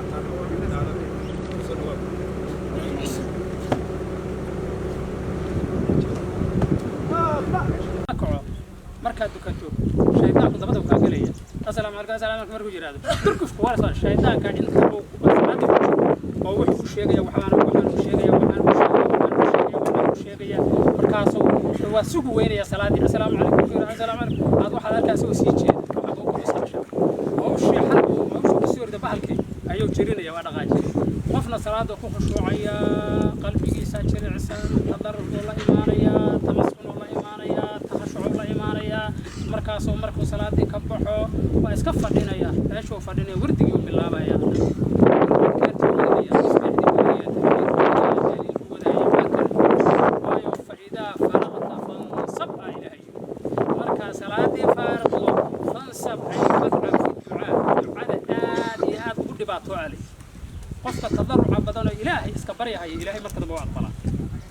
Qaataan awaamiirtaada. Soo dhawaad. Kaco markaad dukato, shaydaanku dabada kaa gelaya. "Asalaamu calaykum, asalamu calaykum" markuu yidhahdo, durkufku waa la shaydaanka inta uu salaada ku jiro oo wuxuu u sheegaya, waxaan u sheegaya, waxaan u sheegaya, waxaan u sheegaya, waxaan u sheegaya. Markaasuu waa sugu weynaya salaadii. "Asalaamu calaykum" markuu yidhahdo, "Asalaamu calaykum," aad waxaad halkaas oo sii jeeda waxaad u istaasha hawshii xalku hawshu kusii orda, bahalkii ayuu jirinaya, waa dhaqaajinaya. Qofna salaada ku khushuucaya, qalbigiisa jilicsan, tadarrur la imaanaya, tamaskunuu la imaanaya, takhashucuu la imaanaya. Markaasuu markuu salaadii ka baxo waa iska fadhinaya, meeshuu fadhinaya, wardigii u bilaabaya, adkaartii wadaya, tasbiixdii wadaya, takbiirtii wadaya, tahliilku wadaya, waa kale. Waayo, فإذا فرغت فانصب aa Ilaahay yiri. Markaa salaadii faariqdo, فانصب أي فاتعب في الدعاء, ducada aad iyo aad ugu dhibaato alay. Qofka tadaruca badan oo Ilaahay iska baryahaya, Ilaahay marka dambe waa aqbalaa,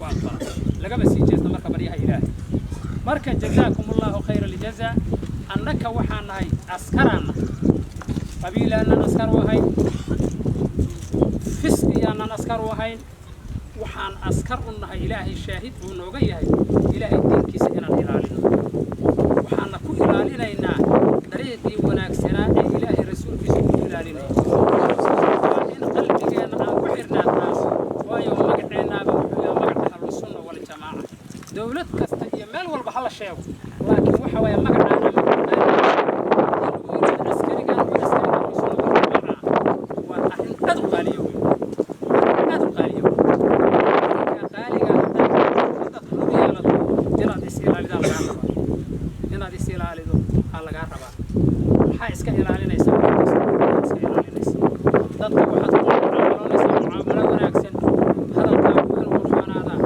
waa aqbalaa. Lagama sii jeesta marka baryaha Ilaahay. Marka جزاكم الله خير الجزاء. Annaka waxaan nahay askaraanna, qabiilaanan askar u ahayn, fisqiyaanan askar u ahayn. Waxaan askar u nahay, Ilaahay shaahid buu nooga yahay, Ilaahay diinkiisa inaan ilaalino. Waxaana ku ilaalinaynaa dariiqii wanaagsanaa ee Ilaahay rasuulkiisa ku ilaalinaya. Waa in qalbigeenna aan ku xirnaa taas. Waayo, magaceennaaba wuxuu yahay magaca Ahlusunna Waljamaaca. Dowlad kasta iyo meel walba hala sheego, laakiin waxa waaye magacaana magac qaali ah. Haddii lagu yidhahdo askarigan waa askariga Ahlusunna Waljamaaca, waa arrin aad u qaaliyo wey, arrin aad u qaaliyo wey. Arrinka qaaliga haddaad lagu yeelato, inaad is ilaalidaa lagaa rabaa, inaad is ilaalido aa lagaa rabaa. Maxaa iska ilaalinaysaa? Wax kasta maxaa iska ilaalinaysa? Dadka waxaad ku mucaamaloonaysaa mucaamalo wanaagsan. Hadalkaagu inuu qurxoonaadaa,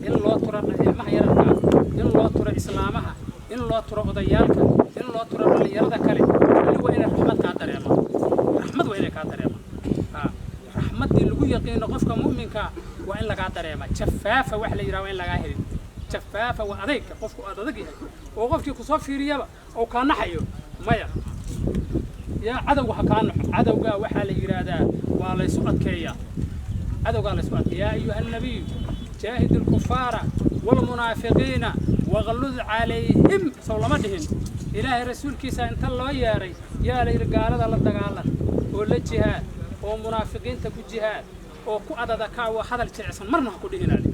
in loo turo ilmaha yararkaa, in loo turo islaamaha, in loo turo odayaalka, in loo turo dhallinyarada kale, kulli waa inay raxmad kaa dareemaan. Raxmad waa inay kaa dareemaan. Raxmaddii lagu yaqiino qofka mu'minka waa in lagaa dareemaa. Jafaafa wax la yidhaha waa in lagaa helin. Jafaafa waa adayga, qofku aad adag yahay oo qofkii kusoo fiiriyaba oo kaa naxayo. Maya, yaa cadowga ha kaa naxo. Cadowgaa waxaa la yidhaahdaa waa laysu adkeeyaa, cadowgaa laysku adkeeya. يا أيها النبي جاهد الكفار والمنافقين واغلظ عليهم, sow lama dhihin? Ilaahay rasuulkiisa inta loo yeeray yaa la yidhi: gaalada la dagaalan oo la jihaad oo munaafiqiinta ku jihaad oo ku adada kaawa. Hadal jilicsan marna ha ku dhihin ali,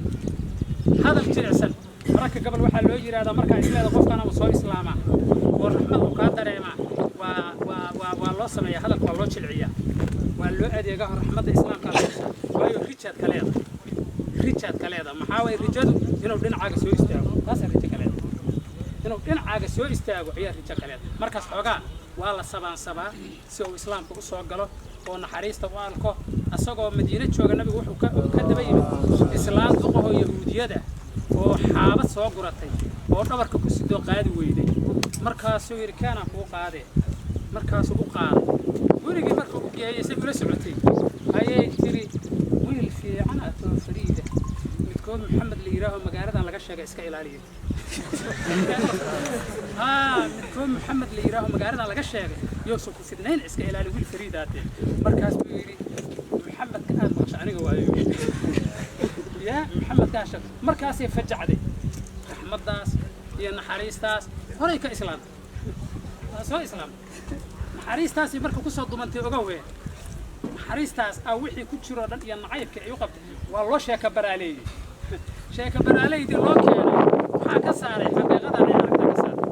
hadal jilicsan. Mararka gabal waxaa loo yidhahdaa, markaa isleeda qofkan ama soo islaamaa oo raxmad uu kaa dareemaa, waa loo sameeyaa hadalka, waa loo jilciyaa, waa loo adeegaa raxmadda islaamka la tusaa. Waayo, rijaad ka leedahay, rijaad ka leedahay. Maxaa waye rijadu? Inuu dhinacaaga soo istaago, taasaa rijo ka leedahay. Inuu dhinacaaga soo istaago ayaa rijo ka leedahay. Markaas xoogaa waa la sabaansabaa si uu islaamka u soo galo oo naxariista u arko. Asagoo Madiine jooga nabigu wuxuu ka daba yimid islaan duqahoo Yahuudiyada oo xaabad soo guratay oo dhabarka ku sidoo qaadi weyday. Markaasuu yidhi: "Keenaan kuu qaadee." Markaasuu u qaaday. Gurigii markuu u geeyey, say ula socotay ayay tiri: "Wiil fiican atoo fariida, midkood Maxamed la yidhaaho magaaladan laga sheegay iska ilaaliya. Haa, midkood Maxamed la yidhaaho magaaladan laga sheegay yoosan ku fidnayn, iska ilaali, wiil fariidaatee." Markaas buu yidhi: "Maxamedka aad maqasho aniga waayo, yaa Maxamed kaa sheeg." Markaasay fajacday, raxmaddaas iyo naxariistaas horay ka islaamtay, waa soo islaamtay. Naxariistaasay marka kusoo dumantay. Ogowe, naxariistaas ah wixii ku jiroo dhan iyo nacaybka ay u qabtay waa loo sheeka baraaleeyey. Sheeka baraaleydii loo keenay waxaa ka saaray xaqiiqadan ay aragta ka saartay,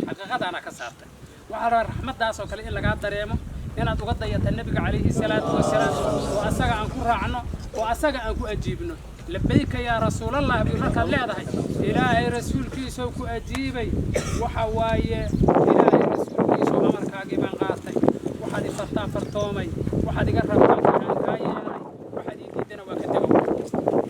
xaqiiqadaana ka saartay. Waxaa rabaa raxmaddaas oo kale in lagaa dareemo, inaad uga dayata nabiga calayhi salaatu wasalaam, oo asaga aan ku raacno oo asaga aan ku ajiibno. "لبيك يا رسول الله" bii markaad leedahay, Ilaahay rasuulkiisoo ku ajiibay, waxa waaye: Ilaahay rasuulkiisoo, amarkaagii baan qaatay, waxaad i fartaan fartoomay, waxaad iga rabtaan kaan kaa yeelay.